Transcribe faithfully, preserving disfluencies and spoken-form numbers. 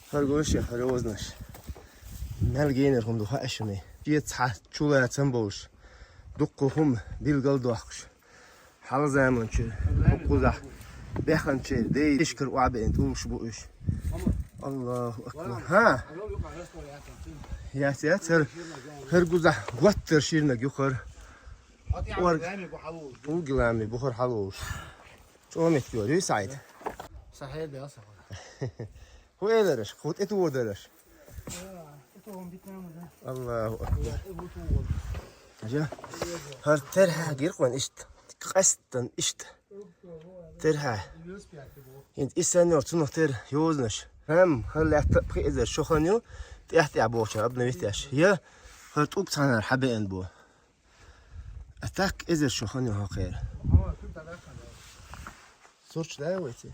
ХӀара гуш я, хӀара йозанаш. Мел генар хӀума ду хаьа шуна. Шеца хьа чулацам болуш. Дуккха хӀума билгал дохкуш. Хьала заманчуьра, хӀокхузахь, беханчуьра, дей, ишкар охьабеана тӀулгаш бу уьш. Аллаху акбар. ХӀа? Яц, яц, хӀара, хӀара гузахь готтара ширнаг ю хӀара. Ор-, угилами бу хӀара хьалуш. ЧӀогӀа меттиг йора, юй, Саид? Са хье бел са хӀара. ХӀун элараш? ХӀун тӀетодадараш? Аллаху акбар. Жа. ХӀара терхьа гира вайн иштта. Къаьстина иштта. Терхьа. ХӀинца и санна йолу цунах тера йозанаш. ХӀама, хӀара лаьтта пхи эзар шо хан ю, тӀаьхь-тӀаьхьа бохучара обновить еш. Я, хӀара тӀулг цхьанара хьабеана бу. А так эзар шо хан ю хӀокхера. Сурч дай вайци?